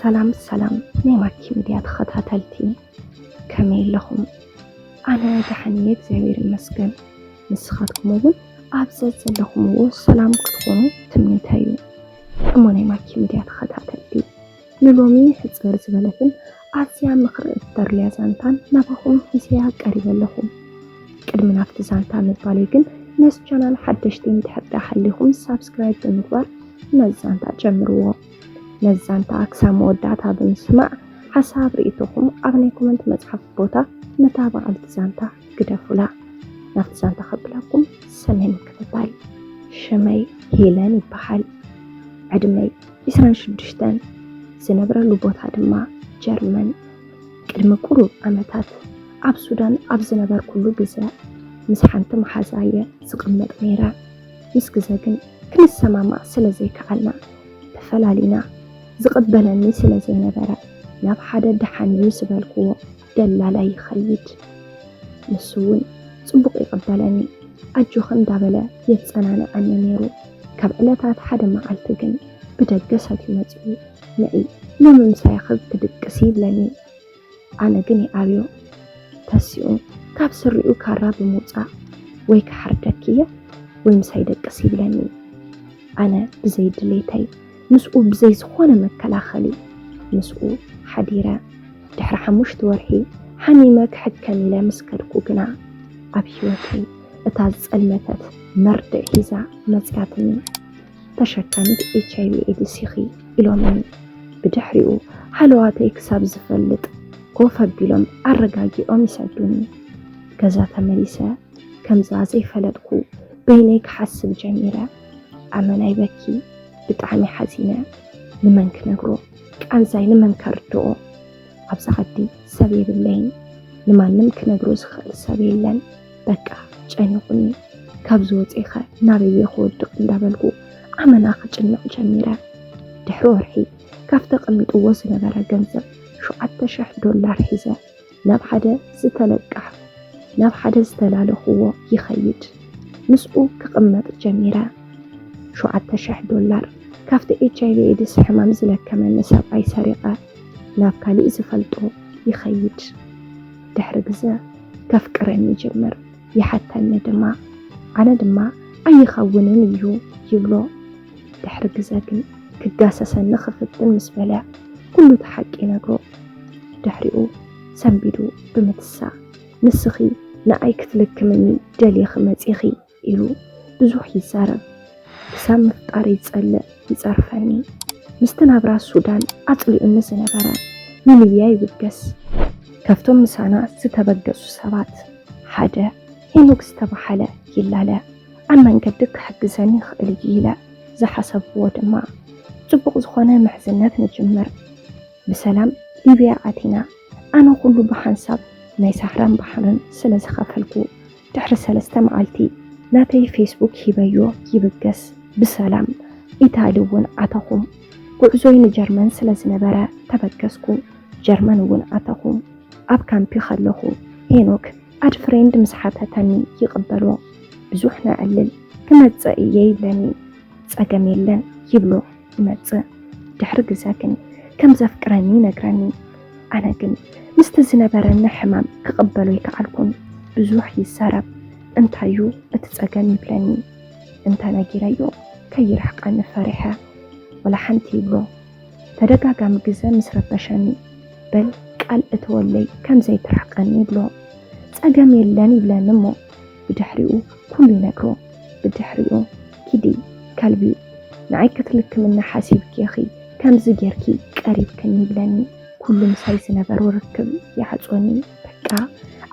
ሰላም ሰላም ናይ ማኪ ሚድያ ተኸታተልቲ፣ ከመይ ኣለኹም? ኣነ ደሓን እየ እግዚኣብሔር ይመስገን። ንስኻትኩም እውን ኣብ ዘዘለኹምዎ ሰላም ክትኾኑ ትምኒተይ እዩ። እሞ ናይ ማኪ ሚድያ ተኸታተልቲ፣ ንሎሚ ሕጽር ዝበለትን ኣዝያ ምኽሪ እተርልያ ዛንታን ናባኹም ሒዘያ ቀሪበ ኣለኹ። ቅድሚ ናብቲ ዛንታ ምባለይ ግን ነዚ ቻናል ሓደሽቲ እንድሕር ደኣ ሃሊኹም ሳብስክራይብ ብምግባር ነዚ ዛንታ ጀምርዎ። ነዚ ዛንታ ክሳብ መወዳእታ ብምስማዕ ሓሳብ ርእይቶኹም ኣብ ናይ ኮመንት መጽሓፍ ቦታ ነታ በዓልቲ ዛንታ ግደፉላ። ናብቲ ዛንታ ከብለኩም ሰሜን ምክትታል። ሽመይ ሄለን ይበሃል። ዕድመይ ዕስራን ሽዱሽተን፣ ዝነብረሉ ቦታ ድማ ጀርመን። ቅድሚ ቁሩብ ዓመታት ኣብ ሱዳን ኣብ ዝነበርኩሉ ግዘ ምስ ሓንቲ መሓዛ እየ ዝቕመጥ ነይረ። ምስ ግዘ ግን ክንሰማማዕ ስለ ዘይከኣልና ተፈላሊና። ዝቕበለኒ ስለ ዘይነበረ ናብ ሓደ ደሓን እዩ ዝበልክዎ ደላላ ይኸይድ። ንሱ እውን ጽቡቕ ይቕበለኒ፣ ኣጆኺ እንዳበለ የጸናንዓኒ ነይሩ። ካብ ዕለታት ሓደ መዓልቲ ግን ብደገ ሰትዩ መጺኡ፣ ንዒ ሎሚ ምሳይ ክትድቅሲ ይብለኒ። ኣነ ግን ይኣብዮ። ተሲኡ ካብ ስሪኡ ካራ ብምውጻእ ወይ ክሓርደኪ እየ ወይ ምሳይ ደቅሲ ይብለኒ። ኣነ ብዘይ ድሌተይ ምስኡ ብዘይ ዝኾነ መከላኸሊ ምስኡ ሓዲረ። ድሕሪ ሓሙሽተ ወርሒ ሓሚመ ክሕከም ኢለ ምስ ከድኩ ግና ኣብ ህይወተይ እታ ዝጸልመተት መርድእ ሒዛ መጺኣትኒ። ተሸካሚት ኤች ኣይ ቪ ኤድስ ኢኺ ኢሎምኒ። ብድሕሪኡ ሃለዋተይ ክሳብ ዝፈልጥ ኮፍ ኣቢሎም ኣረጋጊኦም ይሰዱኒ። ገዛ ተመሊሰ ከምዛ ዘይፈለጥኩ በይነይ ክሓስብ ጀሚረ። ኣመናይ በኪ ብጣዕሚ ሓዚነ። ንመን ክነግሮ? ቃንዛይ ንመን ከርድኦ? ኣብዚ ዓዲ ሰብ የብለይን። ንማንም ክነግሮ ዝኽእል ሰብ የለን። በቃ ጨኒቑኒ። ካብዚ ወፂእኸ ናበየ ክወድቕ እንዳበልኩ ኣመና ክጭነቕ ጀሚረ። ድሕሪ ወርሒ ካብ ተቐሚጥዎ ዝነበረ ገንዘብ ሸውዓተ ሽሕ ዶላር ሒዘ ናብ ሓደ ዝተለቃሕ ናብ ሓደ ዝተላለኽዎ ይኸይድ። ምስኡ ክቕመጥ ጀሚረ። ሸውዓተ ሽሕ ዶላር ካብቲ ኤች ኣይ ቪ ኤድስ ሕማም ዝለከመኒ ሰብኣይ ሰሪቐ ናብ ካሊእ ዝፈልጦ ይኸይድ። ድሕሪ ግዘ ከፍቅረኒ ይጅምር፣ ይሓተኒ ድማ። ኣነ ድማ ኣይኸውንን እዩ ይብሎ። ድሕሪ ግዘ ግን ክጋሰሰኒ ክፍትን ምስ በለ ኩሉ እቲ ሓቂ ይነግሮ። ድሕሪኡ ሰንቢዱ ብምትሳእ ንስኺ ንኣይ ክትልክምኒ ደሊኺ መጺኺ ኢሉ ብዙሕ ይዛረብ። ክሳብ ምፍጣር ይጸልእ ይጸርፈኒ። ምስቲ ናብራ ሱዳን ኣጽሊኡኒ ዝነበረ ንሊብያ ይብገስ። ካብቶም ምሳና ዝተበገሱ ሰባት ሓደ ሄኖክ ዝተባህለ ይላለ። ኣብ መንገዲ ክሕግዘኒ ይኽእል እዩ ኢለ ዝሓሰብዎ ድማ ጽቡቕ ዝኾነ ምሕዝነት ንጅምር። ብሰላም ሊብያ ኣቲና። ኣነ ኩሉ ብሓንሳብ ናይ ሳሕራን ባሕርን ስለ ዝኸፈልኩ ድሕሪ ሰለስተ መዓልቲ ናተይ ፌስቡክ ሂበዮ ይብገስ። ብሰላም ኢታሊ እውን ኣተኹ። ጉዕዞይ ንጀርመን ስለ ዝነበረ ተበገስኩ። ጀርመን እውን ኣተኹ። ኣብ ካምፒ ከለኹ ሄኖክ ኣድ ፍሬንድ ምስ ሓተተኒ ይቕበሎ። ብዙሕ ነዕልል። ክመጽእ እየ ይብለኒ። ጸገም የለን ይብሎ ይመጽእ። ድሕሪ ግዘ ግን ከም ዘፍቅረኒ ይነግረኒ። ኣነ ግን ምስቲ ዝነበረኒ ሕማም ክቕበሎ ኣይከኣልኩን። ብዙሕ ይዛረብ። እንታዩ እቲ ጸገም ይብለኒ። እንተ ነጊረዮ ከይርሕቀኒ ፈሪሐ ወላ ሓንቲ ይብሎ። ተደጋጋሚ ግዘ ምስ ረበሸኒ በል ቃል እተወለይ ከም ዘይትርሕቀኒ ይብሎ። ጸገም የለን ይብለኒ እሞ ብድሕሪኡ ኩሉ ይነግሮ። ብድሕሪኡ ኪዲ ከልቢ ንዓይ ክትልክምኒ ሓሲብኪ ኢኺ ከምዚ ጌርኪ ቀሪብክኒ ይብለኒ። ኩሉ ምሳይ ዝነበሮ ርክብ ይዓጽወኒ። በቃ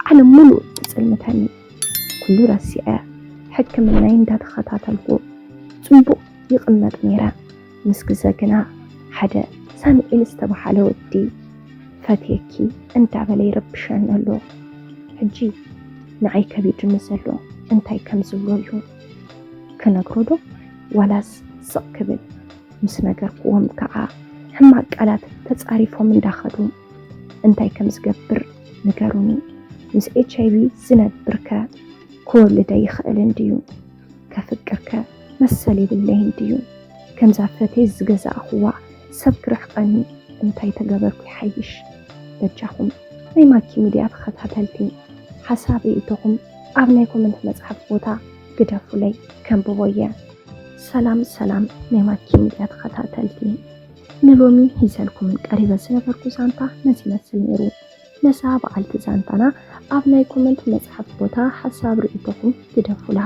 ዓለም ሙሉእ ትጽልምተኒ። ኩሉ ረሲዐ ሕክምናይ እንዳተኸታተልኩ ጽቡቕ ይቕመጥ ነይረ። ምስ ግዘ ግና ሓደ ሳሙኤል ዝተባህለ ወዲ ፈትየኪ እንዳበለ ይረብሸኒ ኣሎ። ሕጂ ንዓይ ከቢዱኒ ዘሎ እንታይ ከም ዝብሎ እዩ። ክነግሮ ዶ ዋላስ ስቕ ክብል? ምስ ነገርክዎም ከዓ ሕማቕ ቃላት ተጻሪፎም እንዳኸዱ እንታይ ከም ዝገብር ንገሩኒ። ምስ ኤች ኣይ ቪ ዝነብርከ ክወልደ ይኽእል እንድዩ? ከፍቅርከ መሰል የብለይን ድዩ? ከምዛ ፈትየ ዝገዛእኽዋ ሰብ ክርሕቐኒ እንታይ ተገበርኩ ይሓይሽ? በጃኹም ናይ ማኪ ሚድያ ተኸታተልቲ ሓሳብ ርእይቶኹም ኣብ ናይ ኮመንት መጽሓፍ ቦታ ግደፉለይ፣ ከንብቦ እየ። ሰላም ሰላም ናይ ማኪ ሚድያ ተኸታተልቲ፣ ንሎሚ ሂዘልኩም ቀሪበ ዝነበርኩ ዛንታ ነዚ ይመስል ነይሩ። ነዛ በዓልቲ ዛንታና ኣብ ናይ ኮመንት መጽሓፍ ቦታ ሓሳብ ርእይቶኹም ግደፉላ።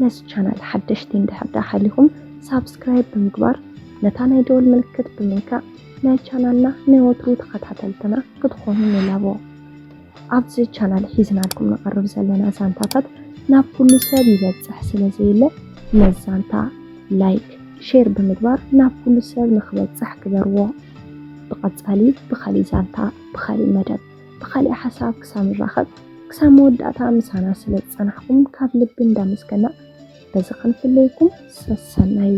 ነዚ ቻናል ሓደሽቲ እንድሕር ደኣ ሃሊኹም ሳብስክራይብ ብምግባር ነታ ናይ ደወል ምልክት ብምንካእ ናይ ቻናልና ናይ ወትሩ ተኸታተልትና ክትኾኑ ንላቦ። ኣብዚ ቻናል ሒዝናልኩም ንቐርብ ዘለና ዛንታታት ናብ ኩሉ ሰብ ይበጽሕ ስለ ዘየለ ነዚ ዛንታ ላይክ፣ ሼር ብምግባር ናብ ኩሉ ሰብ ንክበጽሕ ግበርዎ። ብቐጻሊ ብኻሊእ ዛንታ፣ ብኻሊእ መደብ፣ ብኻሊእ ሓሳብ ክሳብ ንራኸብ ክሳብ መወዳእታ ምሳና ስለ ዝጸናሕኩም ካብ ልቢ እንዳመስገና በዚ ክንፍለየኩም ሰሰናዩ።